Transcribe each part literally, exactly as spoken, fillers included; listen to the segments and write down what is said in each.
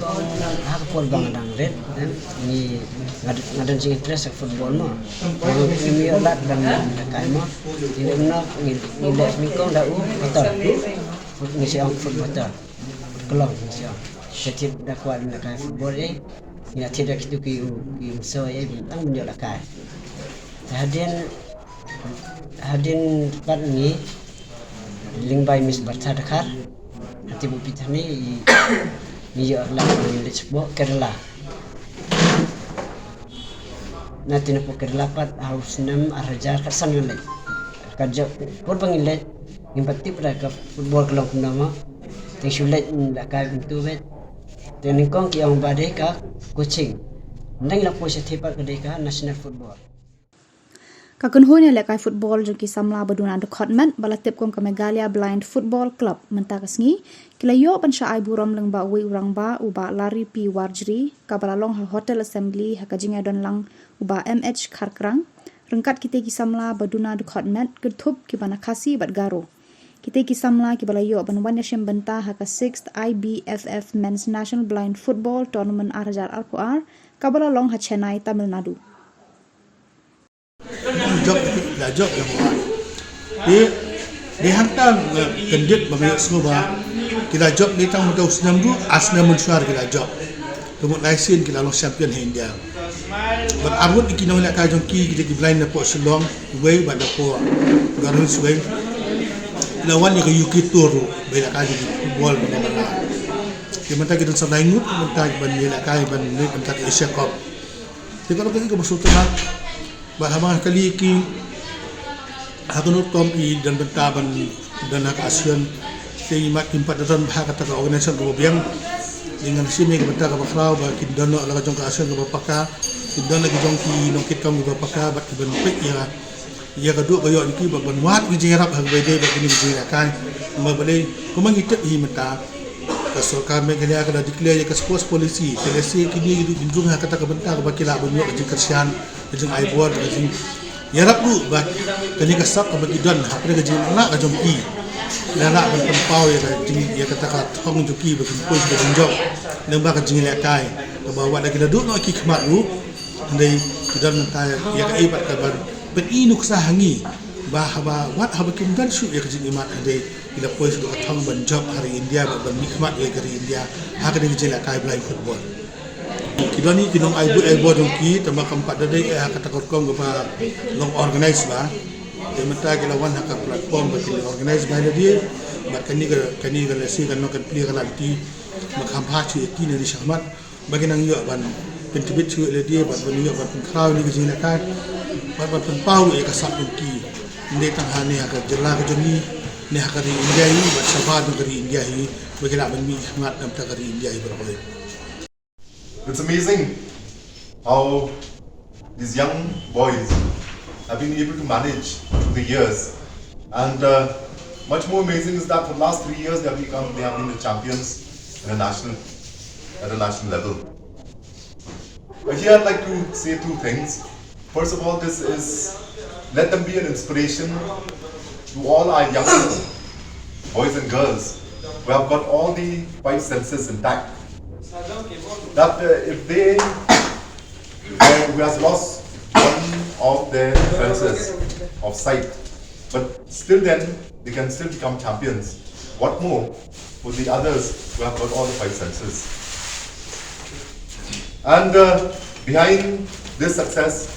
Ha ka por ba nga dang rit, eh, ngi nga, nga don jing interest ha football mo. Ngi ïoh lad ban lehkai mo. Ngi leh no, ngi, ngi leh nyngkong da u botol. Ngi shu ong football botol. Klong ngi shu ong. Sa thied da kwah lehkai football eh. Ngi la thied da kitu ki u, ki u so eh, tang ban ïoh lehkai. Hadien, hadien pat ngi lyngba i Miss Bertha Dkhar. Hati bu pit hani i, ngi ïoh lad ngi leit shapoh Kerala. Na tine hapoh Kerala pat ha u snem ar hajar khatsan ngi leit. Ka jop por ba ngi leit ngim pat tip re ka football ka long kumno mo. Te ngi shu leit lehkai kumtu beit. Te nyngkong ki ong ba dei ka coaching. Nang la poi shatei pat ka dei ka national football. Ka kynhun ïalehkai football jong ki samla ba duna dkhot met ba la tip kum ka Meghalaya Blind Football Club mynta ka sngi ki la ïoh ban shah ai burom lyngba uwei u rangbah u Bah Larry P Warjri kaba la long ha Hotel Assembly ha ka jingïadonlang u Bah M H Kharkrang ryngkat kitei ki samla ba duna dkhot met kynthup kiba na Khasi bad Garo. Kitei ki samla kiba la ïoh ban wan ïashim bynta ha ka sixth I B F F Men's National Blind Football Tournament ar hajar arphew ar kaba la long ha Chennai, Tamil Nadu. Jop la jop la buat. Te dei hangta nga kyndit ba nga ïohsngew ba ki la jop dei tang mynta u snem ruh, ar snem mynshuwa ki la jop. Te mut lai sien ki la long champion ha India. Bad arngut ki nonglehkai jong ki, ki dei ki blind napoh Shillong uwei bad napoh Garo Hills uwei, ki la wan ïa ka U K Tour ruh ba ïalehkai jong ki football ba ka bala. Te mynta ki don sa lai ngut mynta ki ban ïalehkai ban leit mynta ka Asia Cup. Te ka long kaei kaba sngewtynnat. Bad haba nga kylli ki ha kano rukom i don bynta ban don ha ka ASEAN, te i mat kim pat da don ha kata ka organisation kaba biang. Te ngan shim ïa ka bynta kaba khraw ba kin don noh la ka jong ka ASEAN kaba paka, kin don la ki jong ki nongkitkam kiba paka bad ki ban peit ïa ïa ka duh ka ïoh jong ki bad ban wad ki jingïarap ha kaba ïadei bad kine ki jingïalehkai. Namar balei, kumba ngi tip hi mynta ka sorkar Meghalaya ka la declare ïa ka sports policy, te lehse kine ki dei ki rung ha kata ka bynta kaba ki lah ban ïoh ka jingkyrshan, ka jingai bor, ka jingïarap ruh bad kane ka sap kaba ki don hapdeng ka jingïalang ka jong ki. Ki la lah ban pynpaw ïa ka jing, ïa kata ka thong jong ki ba kin poi sha ka jingjop lyngba ka jingïalehkai. Kaba wat la ki la duh noh ki khmat ruh, hynrei ki don mynta ïa kaei pat ka ban pyni nuksa ha ngi ba haba wat haba kim don shuh ïa ka jingïamat, hynrei ki la poi sha ka thong ban jop ha ri India bad ban mihkhmat ïa ka ri India ha kane ka jingïalehkai blind football. Ki don hi ki nongai buit ai bor jong ki, tangba kam pat da dei ha kata ka rukom kaba long organize ba. Te mynta ki la wan ha ka platform ba kin organize ba ïa lade bad kane ka, kane ka lehse ka long kan plie ka lad ki ba kham bha shuh ïa ki nangne shakhmat. Ba ki nang ïoh ban pyntbit shuh ïa lade bad ban ïoh ban pynkhraw ïa ka jingïalehkai bad ban pynpaw ïa ka sap jong ki. Ym dei tang ha ne ha ka jylla ka jong ngi ne ha ka ri India hi bad shabar jong ka ri India hi ba ki lah ban mihkhmat na bynta ka ri India hi baroh. It's amazing how these young boys have been able to manage through the years, and uh, much more amazing is that for the last three years they have become, they have been the champions in a national, at a national level. But here I'd like to say two things. First of all, this is, let them be an inspiration to all our young people, boys and girls, who have got all the five senses intact. That uh, if they, uh, who has lost one of their senses of sight, but still then they can still become champions. What more for the others who have got all the five senses? And uh, behind this success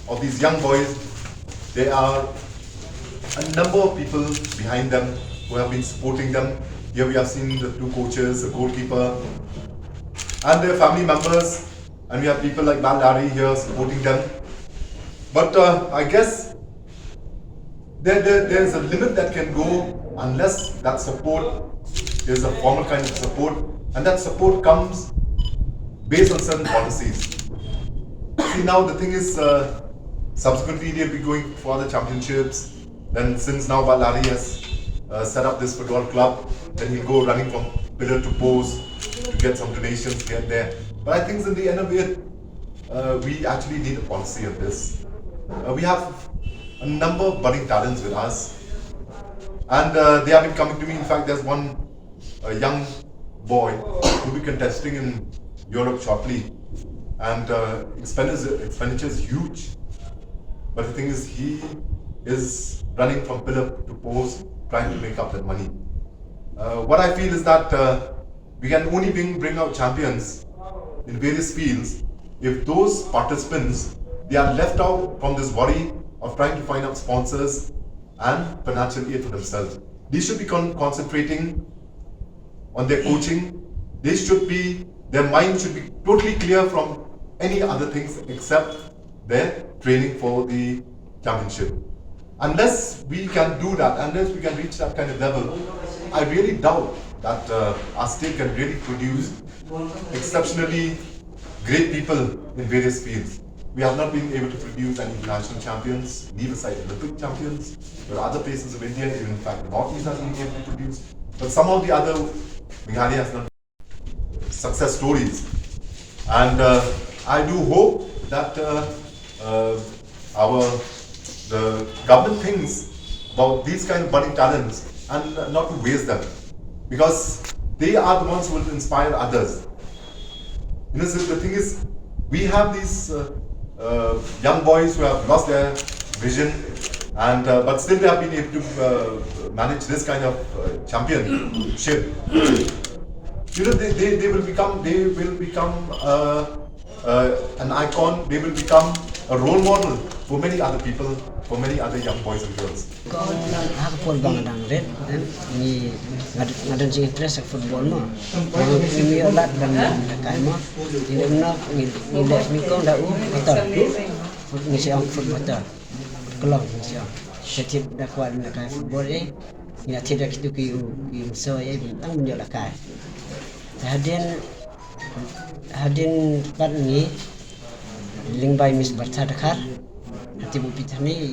of these young boys, there are a number of people behind them who have been supporting them. Here we have seen the two coaches, the goalkeeper, and their family members. And we have people like Bah Larry here supporting them. But uh, I guess there, there, there's a limit that can go unless that support is a formal kind of support, and that support comes based on certain policies. See, now the thing is, uh, subsequently they'll be going for the championships. Then, since now Bah Larry has uh, set up this football club, then he'll go running from pillar to post to get some donations here and there. But I think in the end of it, uh, we actually need a policy on this. Uh, we have a number of budding talents with us, and uh, they have been coming to me. In fact, there's one uh, young Boy will be contesting in Europe shortly, and uh, expenditure, expenditure is huge. But the thing is, he is running from pillar to post, trying to make up that money. Uh, what I feel is that uh, we can only bring, bring out champions in various fields if those participants, they are left out from this worry of trying to find out sponsors and financial aid for themselves. They should be con- concentrating on their coaching. They should be, their mind should be totally clear from any other things except their training for the championship. Unless we can do that, unless we can reach that kind of level, I really doubt that uh, our state can really produce exceptionally great people in various fields. We have not been able to produce any national champions, leave aside Olympic champions. There are other places of India, even in fact, the Northeast has been able to produce. But some of the other, Meghalaya has not success stories. And uh, I do hope that uh, uh, our the government thinks about these kind of budding talents and not to waste them, because they are the ones who will inspire others. You know, so the thing is, we have these uh, uh, young boys who have lost their vision, and uh, but still they have been able to uh, manage this kind of uh, championship. You know, they, they, they will become they will become uh, uh, an icon. They will become a role model for many other people, for many other young boys and girls. Kong ha ka por ba nga dang rit, ngi nga don jing interest ha football mo. Ngi ïoh lad ban lehkai mo. Ngi leh no ngi leh nyngkong da u Peter. Ngi shu ong football Peter. Klong ngi shu ong. Shu tip da kwah lehkai football eh. Ngi la tip da kitu ki u ki u so eh, tang ban ïoh lehkai. Hadien hadien pat ngi lyngba i Miss Bertha Dkhar. Hati bu pit hani i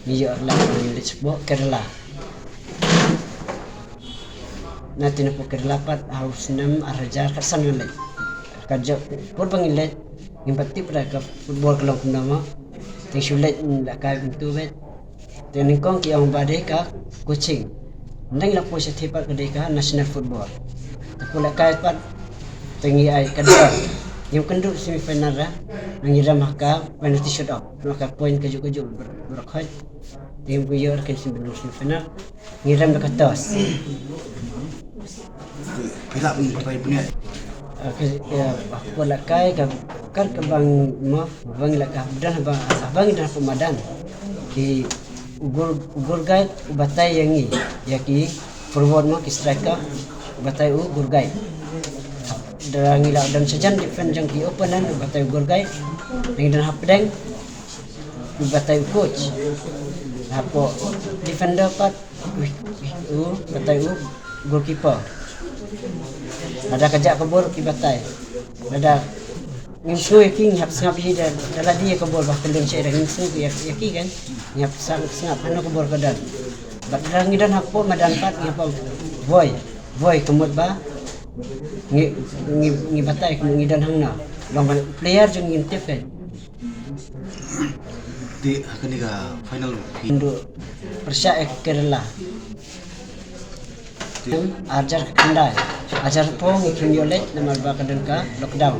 ngi ïoh arlak ngi leit sha Kerala. Na tine po Kerala pat ha u snem ar hajar khatsan ngi leit. Ka jop por ba ngi leit ngim pat tip ra ka football ka long kumno mo. Te ngi shu leit ngi lehkai kumtu beit. Te nyngkong ki ong ba dei ka coaching. Nang la poi shatei pat ka dei ka national football. Te poi lehkai pat te ngi ai ka dor. Ngim kynduh semi final ra. Ngi rem ha ka penalty shoot out. Nang ka point kajuh kajuh ber- berkhot. Te ngim kynduh ra kin semi final. Ngi rem da ka toss. Phi lah ban batai pynïaid. Ka poi lehkai ka kar ka bang mo bang lehkai bang bang dah pemadan. Ki u goal u goal guide u batai ïa ngi ïa ki forward mo ki striker u batai u goal guide. Da ngi la don shajan defend jong ki opponent u batai u goal guide. Ngi don hapdeng u batai u coach. Hapoh defender pat u batai u goalkeeper. Lada ka jah ka bor ki batai. Lada ngim sngew ïa ki ngi hap sngap hi da la dih ïa ka bor ba ka lun sha da ngim sngew ïa ki kan. Ngi hap sngap sngap hano ka bor ka don. Bad lada ngi don hapoh madan pat ngi hap ong voi voi ka mut ba ngi ngi ngi batai ka mut ngi don hangno. Long ban player jong ngi tip kan. Te ha kane ka final phi ndu pyrshah ïa Kerala. Ar hajar khyndai, ar hajar arphew ngi khlem ïoh leit namar ba ka don ka lockdown.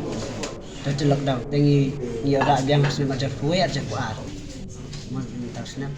Total lockdown. Te ngi ngi ïoh rah biang ha snem ar hajar arphew wei ar hajar arphew ar. Mon mynta u snem.